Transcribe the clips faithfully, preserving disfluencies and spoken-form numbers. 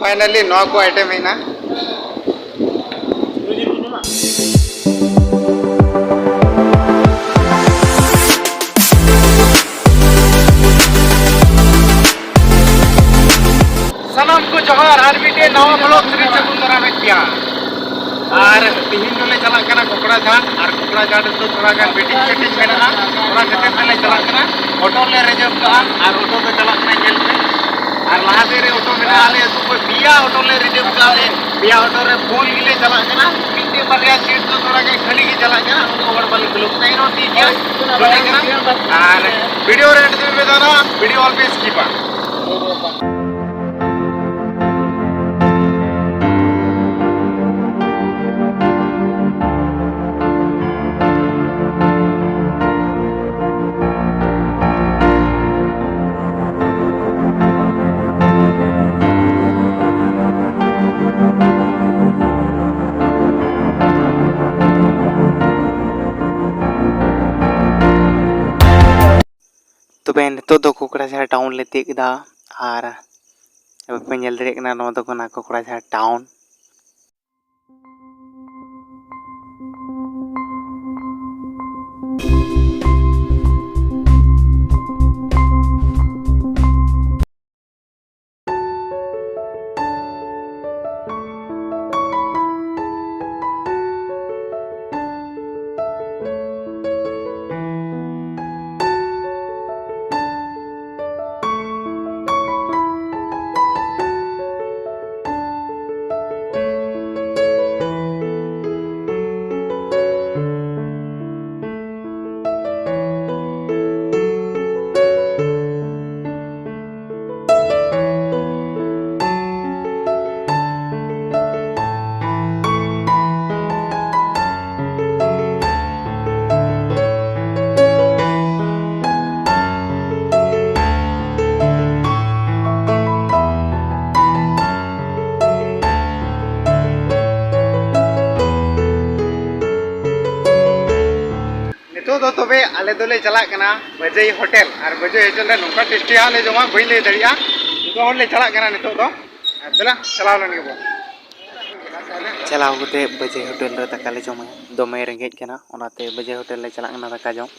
Finally ᱱᱚᱣᱟ ᱠᱚ item ᱦᱮᱡ ᱮᱱᱟ᱾ ᱥᱟᱱᱟᱢ ᱠᱚ ᱡᱚᱦᱟᱨ, ᱟᱨ ᱢᱤᱫᱴᱮᱱ ᱱᱟᱣᱟ vlog ᱨᱮ ᱥᱟᱹᱜᱩᱱ ᱫᱟᱨᱟᱢᱮᱫ ᱯᱮᱭᱟ᱾ ᱟᱨ ᱛᱤᱦᱤᱧ ᱫᱚᱞᱮ ᱪᱟᱞᱟᱜ ᱠᱟᱱᱟ ᱠᱚᱠᱲᱟᱡᱷᱟᱲ, ᱟᱨ ᱠᱚᱠᱲᱟᱡᱷᱟᱲ ᱨᱮᱫᱚ ᱛᱷᱚᱲᱟ ᱜᱟᱱ meeting ᱥᱮᱴᱤᱝ ᱢᱮᱱᱟᱜᱼᱟ, ᱚᱱᱟ ᱠᱷᱟᱹᱛᱤᱨ ᱛᱮᱞᱮ ᱪᱟᱞᱟᱜ ᱠᱟᱱᱟ᱾ ᱚᱴᱳ ᱞᱮ ᱨᱤᱡᱟᱨᱵᱷ ᱠᱟᱜᱼᱟ, ᱟᱨ ᱚᱴᱳ ᱫᱚ ᱪᱟᱞᱟᱜ ᱠᱟᱱᱟ ᱧᱮᱞ ᱯᱮ᱾ ᱟᱨ ᱞᱟᱦᱟ ᱥᱮᱫ ᱨᱮ ᱚᱴᱳ ᱢᱮᱱᱟᱜᱼᱟ, ᱟᱞᱮ ᱟᱹᱛᱩ ᱠᱷᱚᱱ ᱯᱮᱭᱟ ᱚᱴᱳ ᱞᱮ ᱨᱤᱡᱟᱨᱵᱷ ᱠᱟᱜᱼᱟ ᱞᱮ᱾ ᱯᱮᱭᱟ ᱚᱴᱳ ᱨᱮ full ᱜᱮᱞᱮ ᱪᱟᱞᱟᱜ ᱠᱟᱱᱟ, ᱢᱤᱫᱴᱮᱡ ᱵᱟᱨᱭᱟ seat ᱫᱚ ᱛᱷᱚᱲᱟ ᱜᱟᱱ ᱠᱷᱟᱹᱞᱤ ᱜᱮ ᱪᱟᱞᱟᱜ ᱠᱟᱱᱟ, ᱩᱱᱟᱹᱜ ᱦᱚᱲ ᱵᱟᱞᱮ ᱯᱷᱤᱞᱚᱜ ᱠᱟᱱᱟ, ᱮᱱᱦᱚᱸ ᱴᱷᱤᱠ ᱜᱮᱭᱟ, ᱪᱟᱞᱟᱜ ᱠᱟᱱᱟ᱾ ᱟᱨ video ᱨᱮ entertainment ᱢᱮᱱᱟᱜᱼᱟ, video ᱟᱞᱚᱯᱮ skipᱟ᱾ ᱛᱚᱵᱮ ᱱᱤᱛᱚᱜ ᱫᱚ ᱠᱚᱠᱲᱟᱡᱷᱟᱲ town ᱞᱮ ᱛᱤᱭᱳᱜ ᱠᱮᱫᱟ, ᱟᱨ ᱟᱯᱮ ᱯᱮ ᱧᱮᱞ ᱫᱟᱲᱮᱭᱟᱜ ᱠᱟᱱᱟ, ᱱᱚᱣᱟ ᱫᱚ ᱠᱟᱱᱟ ᱠᱚᱠᱲᱟᱡᱷᱟᱲ town᱾ ᱱᱤᱛᱚᱜ ᱫᱚ ᱛᱚᱵᱮ ᱟᱞᱮ ᱫᱚᱞᱮ ᱪᱟᱞᱟᱜ ᱠᱟᱱᱟ ᱵᱟᱡᱟᱭ ᱦᱳᱴᱮᱞ, ᱟᱨ ᱵᱟᱡᱟᱭ ᱦᱳᱴᱮᱞ ᱨᱮ ᱱᱚᱝᱠᱟ ᱴᱮᱥᱴᱤ ᱦᱟᱸᱜ ᱞᱮ ᱡᱚᱢᱟ, ᱵᱟᱹᱧ ᱞᱟᱹᱭ ᱫᱟᱲᱮᱭᱟᱜᱼᱟ᱾ ᱡᱚᱛᱚ ᱦᱚᱲ ᱞᱮ ᱪᱟᱞᱟᱜ ᱠᱟᱱᱟ ᱱᱤᱛᱚᱜ ᱫᱚ᱾ ᱫᱮᱞᱟ, ᱪᱟᱞᱟᱣ ᱞᱮᱱ ᱜᱮᱵᱚᱱ᱾ ᱪᱟᱞᱟᱣ ᱠᱟᱛᱮ ᱵᱟᱡᱮ ᱦᱳᱴᱮᱞ ᱨᱮ ᱫᱟᱠᱟ ᱞᱮ ᱡᱚᱢᱟ᱾ ᱫᱚᱢᱮ ᱨᱮᱸᱜᱮᱡ ᱠᱟᱱᱟ, ᱚᱱᱟᱛᱮ ᱵᱟᱡᱮ ᱦᱳᱴᱮᱞ ᱞᱮ ᱪᱟᱞᱟᱜ ᱠᱟᱱᱟ ᱫᱟᱠᱟ ᱡᱚᱢ᱾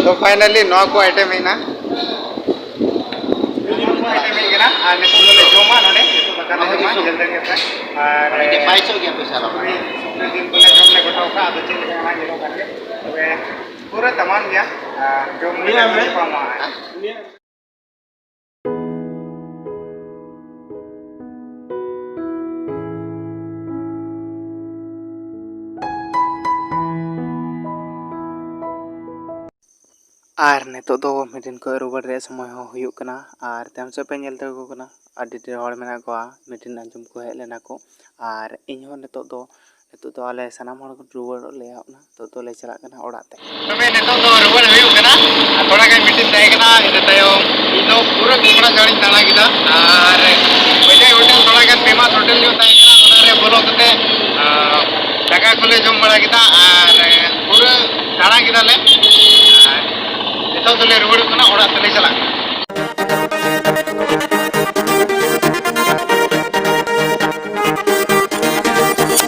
ᱛᱚ finally ᱱᱚᱣᱟ ᱠᱚ item ᱦᱮᱡ ᱮᱱᱟ᱾ ᱱᱚᱣᱟ ᱠᱚ item ᱦᱮᱡ ᱮᱱᱟ ᱟᱨ ᱱᱤᱛᱚᱜ ᱫᱚᱞᱮ ᱡᱚᱢᱟ ᱱᱚᱰᱮ᱾ ᱱᱤᱛᱚᱜ ᱫᱟᱠᱟ ᱞᱮ ᱡᱚᱢᱟ, ᱧᱮᱞ ᱫᱟᱲᱮᱭᱟᱜ ᱯᱮ᱾ ᱟᱨ ᱥᱩᱠᱨᱤ, ᱥᱩᱠᱨᱤ ᱡᱤᱞ ᱠᱚᱞᱮ ᱡᱚᱢ ᱞᱮ ᱜᱚᱴᱟᱣ ᱠᱟᱜᱼᱟ, ᱟᱫᱚ ᱪᱮᱫ ᱞᱮᱠᱟ ᱠᱟᱱᱟ ᱧᱮᱞᱚᱜ ᱠᱟᱱ ᱜᱮ᱾ ᱛᱚᱵᱮ ᱯᱩᱨᱟᱹ ᱛᱟᱢᱟᱢ ᱜᱮᱭᱟ᱾ ᱟᱨ ᱡᱚᱢ ᱞᱮ ᱧᱟᱯᱟᱢᱟ᱾ ᱟᱨ ᱱᱤᱛᱚᱜ ᱫᱚ meeting ᱠᱷᱚᱱ ᱨᱩᱣᱟᱹᱲ ᱨᱮᱭᱟᱜ ᱥᱚᱢᱚᱭ ᱦᱚᱸ ᱦᱩᱭᱩᱜ ᱠᱟᱱᱟ᱾ ᱟᱨ ᱛᱟᱭᱚᱢ ᱥᱮᱫ ᱯᱮ ᱧᱮᱞ ᱫᱟᱲᱮᱭᱟᱠᱚ ᱠᱟᱱᱟ, ᱟᱹᱰᱤ ᱰᱷᱮᱨ ᱦᱚᱲ ᱢᱮᱱᱟᱜ ᱠᱚᱣᱟ, meeting ᱟᱸᱡᱚᱢ ᱠᱚ ᱦᱮᱡ ᱞᱮᱱᱟ ᱠᱚ᱾ ᱟᱨ ᱤᱧ ᱦᱚᱸ ᱱᱤᱛᱚᱜ ᱫᱚ, ᱱᱤᱛᱚᱜ ᱫᱚ ᱟᱞᱮ ᱥᱟᱱᱟᱢ ᱦᱚᱲ ᱨᱩᱣᱟᱹᱲᱚᱜ ᱞᱮ ᱮᱦᱚᱵ ᱮᱱᱟ᱾ ᱱᱤᱛᱚᱜ ᱫᱚᱞᱮ ᱪᱟᱞᱟᱜ ᱠᱟᱱᱟ ᱚᱲᱟᱜ ᱛᱮ᱾ ᱛᱚᱵᱮ ᱱᱤᱛᱚᱜ ᱫᱚ ᱨᱩᱣᱟᱹᱲ ᱦᱩᱭᱩᱜ ᱠᱟᱱᱟ᱾ ᱟᱨ ᱛᱷᱚᱲᱟ ᱜᱟᱱ meeting ᱛᱟᱦᱮᱸ ᱠᱟᱱᱟ, ᱤᱱᱟᱹ ᱛᱟᱭᱚᱢ ᱤᱧ ᱫᱚ ᱯᱩᱨᱟᱹ ᱠᱚᱠᱲᱟ ᱡᱷᱟᱲᱤᱧ ᱫᱟᱬᱟ ᱠᱮᱫᱟ᱾ ᱟᱨ ᱵᱟᱡᱟᱭ ᱦᱳᱴᱮᱞ ᱛᱷᱚᱲᱟ ᱜᱟᱱ famous ᱦᱳᱴᱮᱞ ᱧᱚᱜ ᱛᱟᱦᱮᱸ ᱠᱟᱱᱟ, ᱚᱱᱟ ᱨᱮ ᱵᱚᱞᱚ ᱠᱟᱛᱮ, ᱟᱨ, ᱫᱟᱠᱟ ᱠᱚᱞᱮ ᱡᱚᱢ ᱵᱟᱲᱟ ᱠᱮᱫᱟ᱾ ᱟᱨ ᱯᱩᱨᱟᱹ ᱫᱟᱬᱟ ᱠᱮᱫᱟᱞᱮ᱾ ᱟᱨ ᱱᱤᱛᱚᱜ ᱫᱚᱞᱮ ᱨᱩᱣᱟᱹᱲᱚᱜ ᱠᱟᱱᱟ, ᱚᱲᱟᱜ ᱛᱮᱞᱮ ᱪᱟᱞᱟᱜ ᱠᱟᱱᱟ᱾